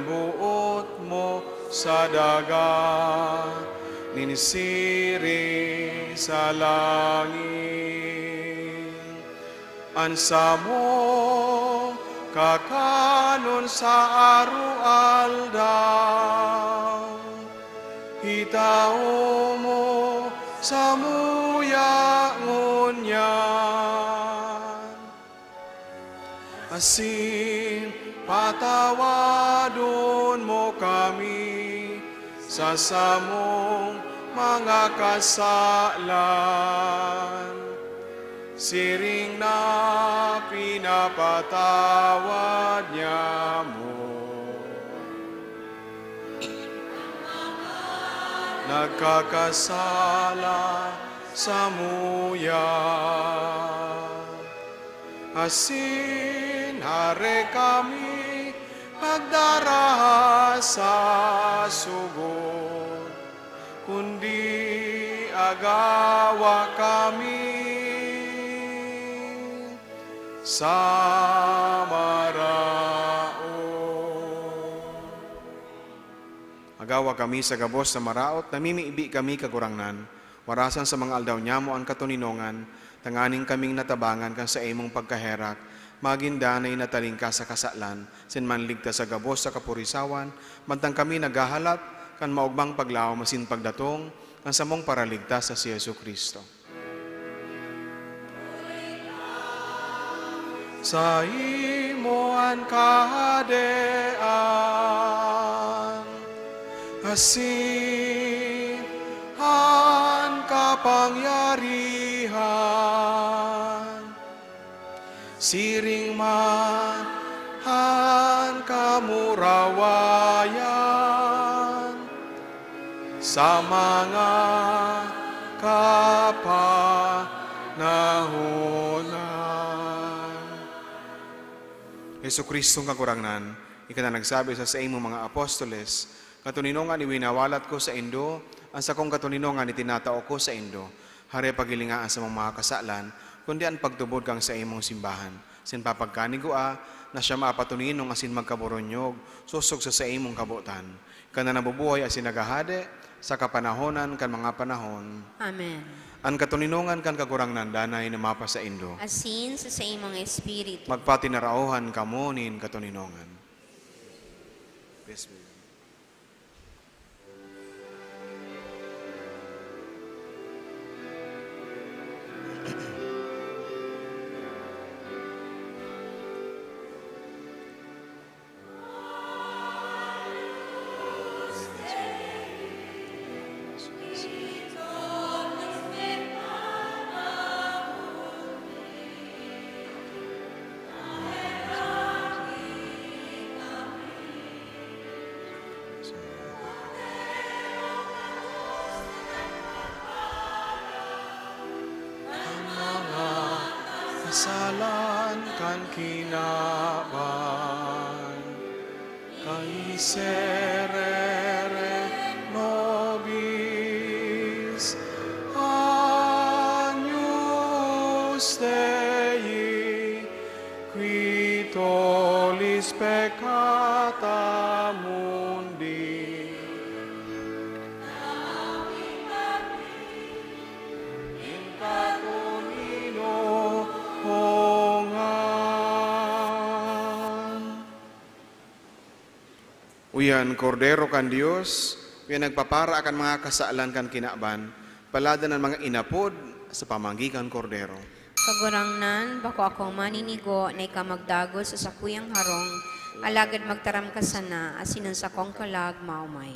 boot mo sa daga nin siring sa langit. An samong kakanon sa aroaldaw, itao mo samuya ngunyan. Asin patawadon mo kami sa samong mga kasalan, siring na pinapatawad niamo nagkakasala samuya. Asin hare kami pagdaraha sa sugod, kundi agawa kami sa maraot. Agawa kami sa gabos na maraot, namimibi kami, Kagurangnan. Warasan sa mga aldaw nyamo an katoninongan, tanganing kaming natabangan kan saimong pagkaherak, magin danay na talingkas sa kasalan, asin manligtas sa gabos sa kapurisawan, mantang kami naghahalat kan maogmang paglaom asin pagdatong kan samong Paraligtas na si Jesu-Cristo. Saimo an kahadean, asin an kapangyarihan, siring man an kamurawayan sa mga kapanahonan. Jesu-Cristong Kagurangnan, ika na nagsabi sa saimong mga apostoles, "Katoninongan iwinawalat ko saindo, an sakong katoninongan itinatao ko saindo." Hare, paghilinga an samong mga kasalan, kundi an pagtubod kan saimong simbahan, asin papagkanigua na siya mapatoninong asin magkaboronyog sosog sa saimong kabotan. Ika na nabubuhay asin naghahade sa kapanahonan kan mga panahon. Amen. An katoninongan kan Kagurangnan danay na mapasaindo. Asin sa saimong espiritu. Magpatinaraohan kamo nin katoninongan. Yes, ma'am. An mga kasalan kan kinaban, Miserere nobis, Agnus Dei, qui tollis peccata mundi. Uyan, Kordero kan Dios, uyan nagpapara kan mga kasalan kan kinaban, paladan an mga inapod sa pamanggi kan Kordero. Kagurangnan, bako akong maninigo na ika magdagos sa sakuyang harong, alagad magtaram ka sana, asin an sakong kalag maomay.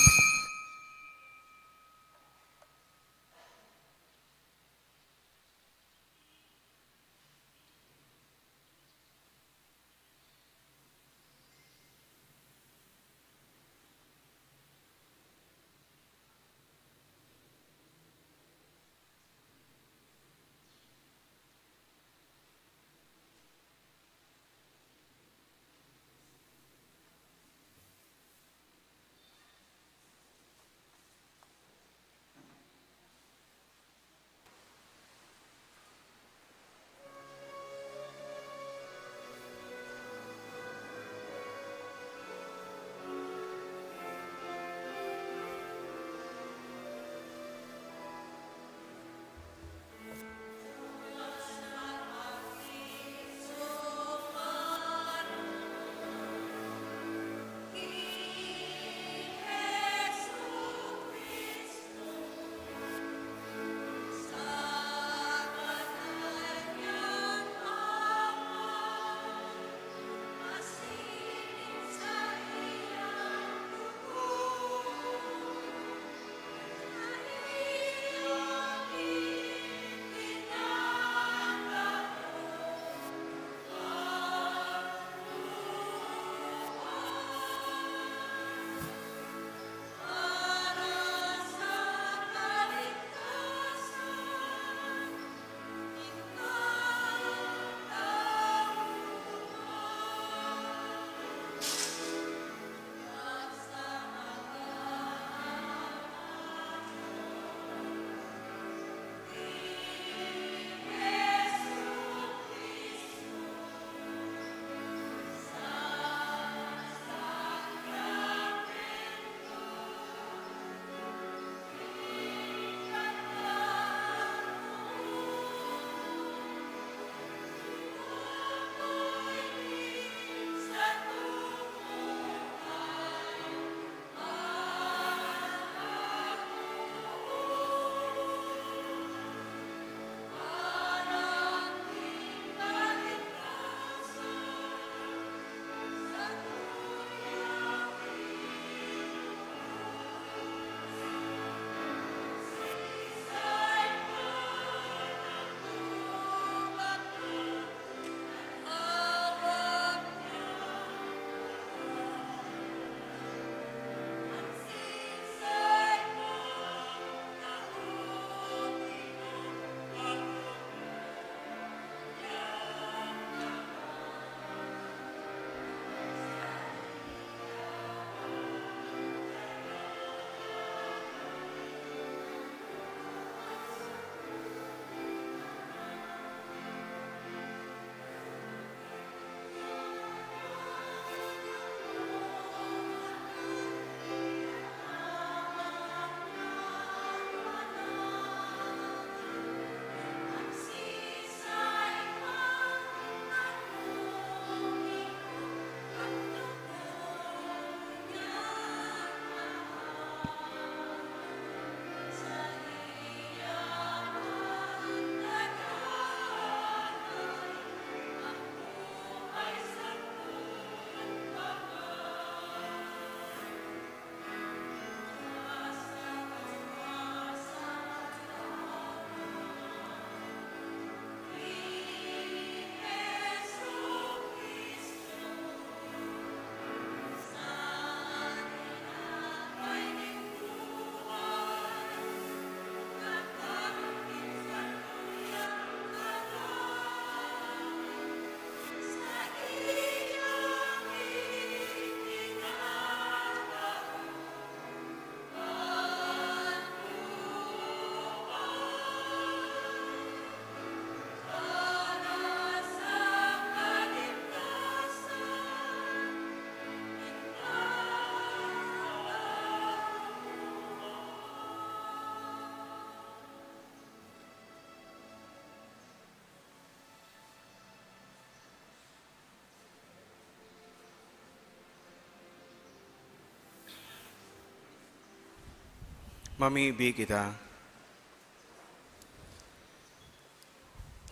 Mamibi kita.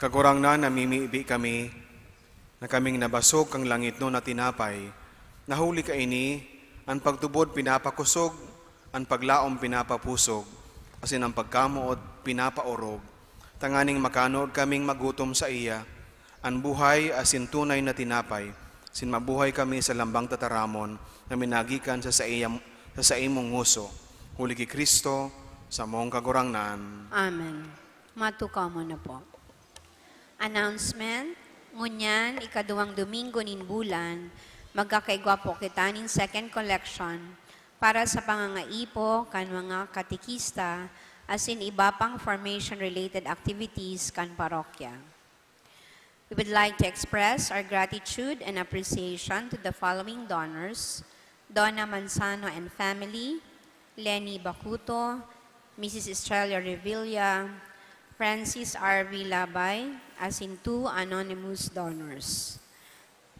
Kagurangnan, namimibi kami na kaming nabasog kan langitnon na tinapay, na huli kaini, an pagtubod pinapakosog, an paglaom pinapapusog, asin an pagkamoot pinapaorog, tanganing makanood kaming magutom saiya, an buhay asin tunay na tinapay, asin mabuhay kami sa lambang tataramon na minagikan sa saiya, sa saimong ngoso, huli ki Cristo, samong Kagurangnan. Amen. Matukaw mo na po. Announcement, ngunyan, ikaduwang Domingo nin bulan, magkakaigwa po kita nin second collection para sa pangangaipo kan mga katekista asin iba pang formation-related activities kan parokya. We would like to express our gratitude and appreciation to the following donors: Donna Manzano and family, Lenny Bacuto, Missus Estrella Revilla, Francis R. Villabay, asin two anonymous donors.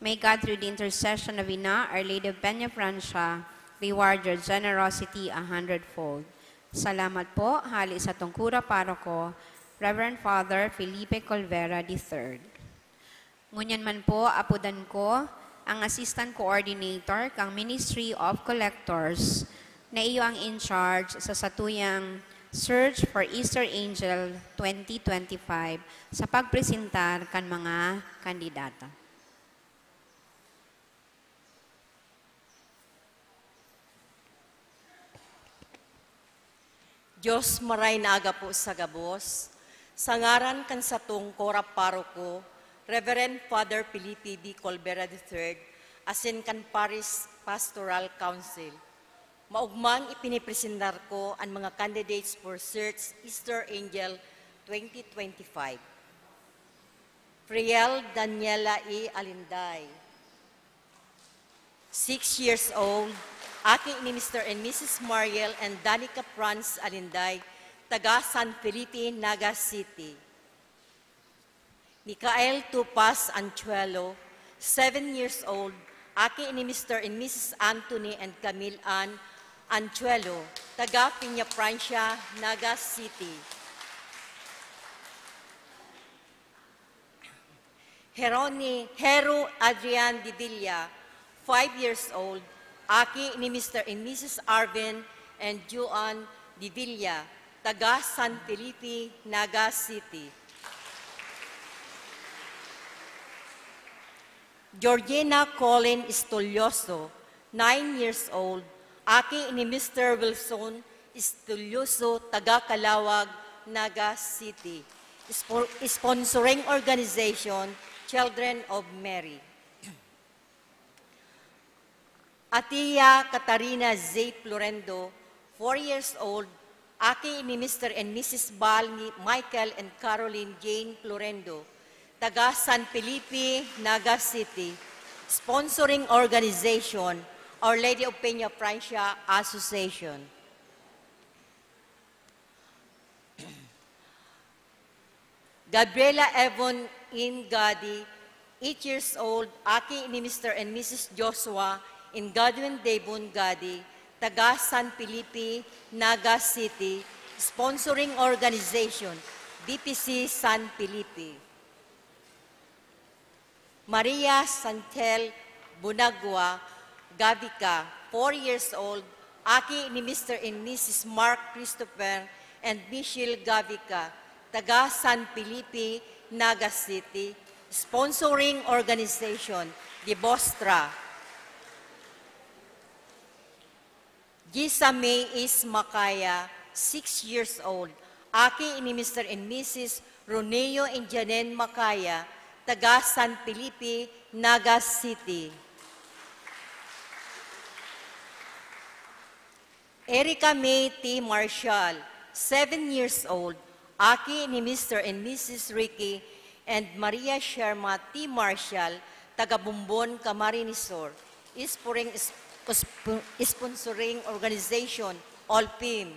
May God, through the intercession of Ina, Our Lady of Peña Francia, reward your generosity a hundredfold. Salamat po, hali sa tungkura paroko, Reverend Father Felipe Colvera the third. Ngunyan man po, apodan ko ang Assistant Coordinator kang Ministry of Collectors, na iyo ang in charge sa satuyang Search for Easter Angel twenty twenty-five sa pagpresentar kan mga kandidata. Dios, maray na aga po sa gabos. Sa ngaran kan satong kora paroko, Reverend Father Felipe B. Colbera the third, asin kan Parish Pastoral Council, maogmang ipinipresentar ko an mga candidates for Search Easter Angel twenty twenty-five. Friel Daniela E. Alinday, six years old, aki ni Mister and Missus Mariel and Danica Franz Alinday, taga San Felipe, Naga City. Micael Tupas Anchuelo, seven years old, aki ni Mister and Missus Anthony and Camille Ann Anchuelo, taga Peñafrancia, Naga City. Heroni, Hero Adrian de Villa, five years old, aki ni Mister and Missus Arvin and Joan de Villa, taga San Felipe, Naga City. Georgina Colin Istolioso, nine years old, aki ni Mister Wilson Istolioso, taga Calawag, Naga City. Spo-, sponsoring organization, Children of Mary. Atia Katarina Z. Florendo, four years old, aki ni Mister and Missus Bal ni Michael and Caroline Jane Florendo, taga San Felipe, Naga City. Sponsoring organization, Our Lady of Peña Francia Association. Gabriela Evon Im Gadi, eight years old, aki ni Mister and Missus Joshua and Godwin Debon Gadi, taga San Felipe, Naga City, sponsoring organization, D P C San Felipe. Maria Santel Bunagua Gavica, four years old, aki ni Mister and Missus Mark Christopher and Michelle Gavica, taga San Felipe, Naga City, sponsoring organization, Dibostra. Gisa May is Macaya, six years old, aki ni Mister and Missus Roneo and Janine Macaya, taga San Felipe, Naga City. Erica May T. Marshall, seven years old, aki ni Mister and Missus Ricky and Maria Sherma T. Marshall, taga Bombon, Camarines Sur, sponsoring, sp-, sponsoring organization, Olpim.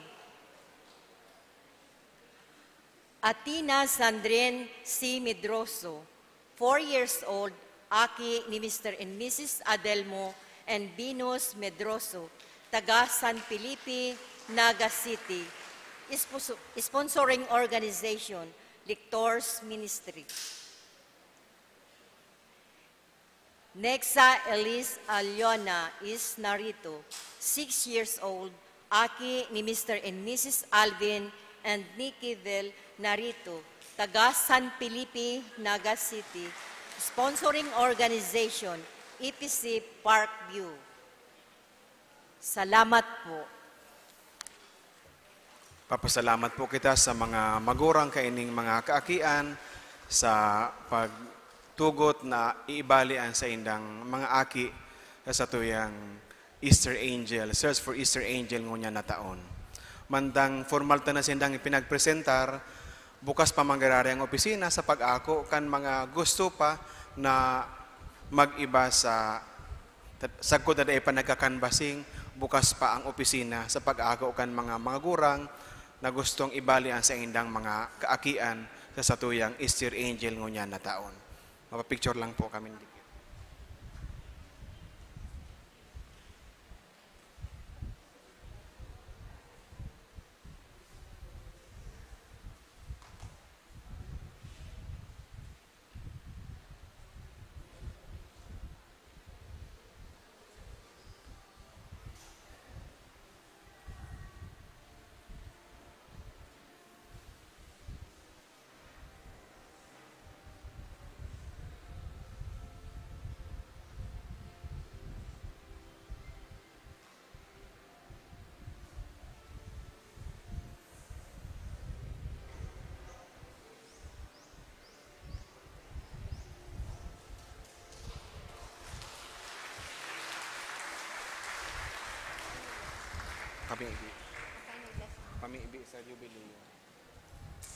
Athena Sandrine C. Medroso, four years old, aki ni Mister and Missus Adelmo and Venus Medroso, taga San Felipe, Naga City. Sponsoring organization, Lectors Ministry. Nexa Elise Aliona is Narito, six years old, aki ni Mister and Missus Alvin and Nikki Vel Narito, taga San Felipe, Naga City. Sponsoring organization, E P C Parkview. Salamat po. Papasalamat po kita sa mga magurang kaining mga kaakian sa pagtugot na iibali an saindang mga aki sa satuyang Easter Angel, Search for Easter Angel ngunyan na taon. Mantang formal ta na sindang ipinagpresentar, bukas pa man giraray ang opisina sa pag-ako kan mga gusto pa na mag-iba sa Tat-, sagkod na dai pa nagka-canvassing, bukas pa ang opisina sa pag-ako kan mga, mga gurang na gustong ibali an saindang mga kaakian sa satuyang Easter Angel ngunyan na taon. Mapapicture lang po kami dikit. Pamibi. Pamibi sa Jubileo.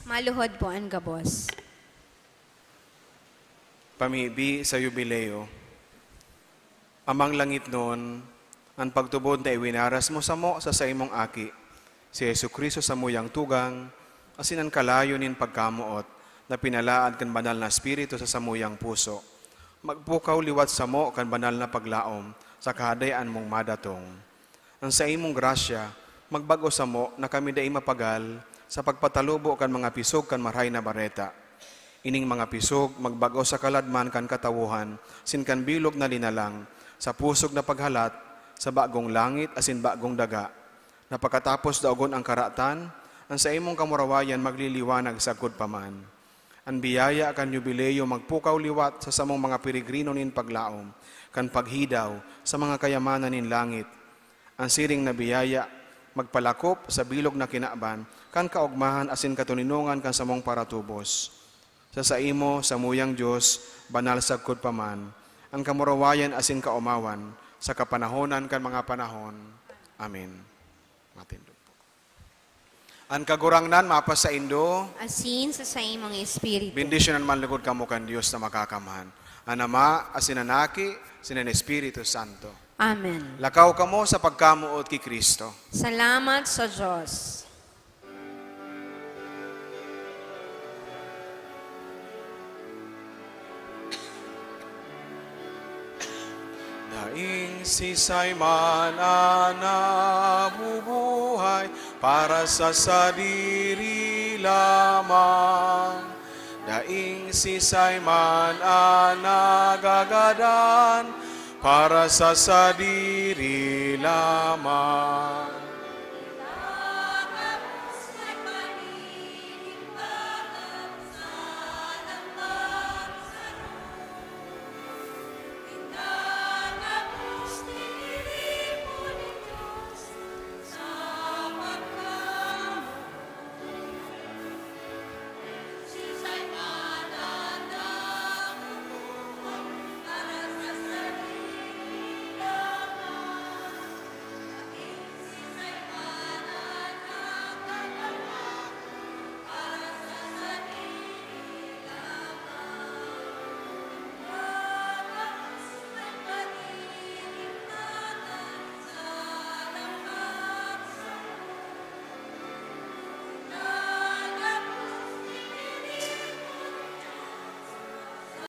Maluhod po an gabos. Pamibi sa Jubileo. Amang langitnon, an pagtubod na iwinaras mo samo sa saimong Aki, si Jesu-Cristo, samuyang tugang, asin an kalayo nin pagkamoot na pinalaad kan Banal na Espiritu sa samuyang puso, magpukaw liwat samo kan banal na paglaom sa Kahadean mong madatong. An saimong grasya magbag-o samo na kami dai mapagal sa pagpatalubo kan mga pisog kan Marahay na Bareta. Ining mga pisog magbag-o sa kaladman kan katawohan, sin kan bilog na linalang, sa pusog na paghalat, sa bagong langit asin bagong daga, na pakatapos daogon ang karatan, an saimong kamurawayan magliliwanag sagkod pa man. An biyaya kan Yubileo magpukaw liwat sa samong mga peregrino nin paglaom kan paghidaw sa mga kayamanan nin langit. An siring na biyaya magpalakop sa bilog na kinaban kan kaogmahan asin katoninongan kan samong paratubos. Sa saimo, samuyang Dios, banal sagkod pa man, an kamurawayan asin kaomawan, sa kapanahonan kan mga panahon. Amen. Matindog po. An Kagurangnan mapasaindo. Asin sa saimong espiritu. Bendisyonan man lugod kamo kan Dios na Makakamhan, an Ama, asin an Aki, asin an Espiritu Santo. Amen. Lakaw kamo sa pagkamoot ki Cristo. Salamat sa Dios. Daing sisay man an nabubuhay para sa sadiri lamang. Daing sisay man an nagagadan para sa sadiri lamang.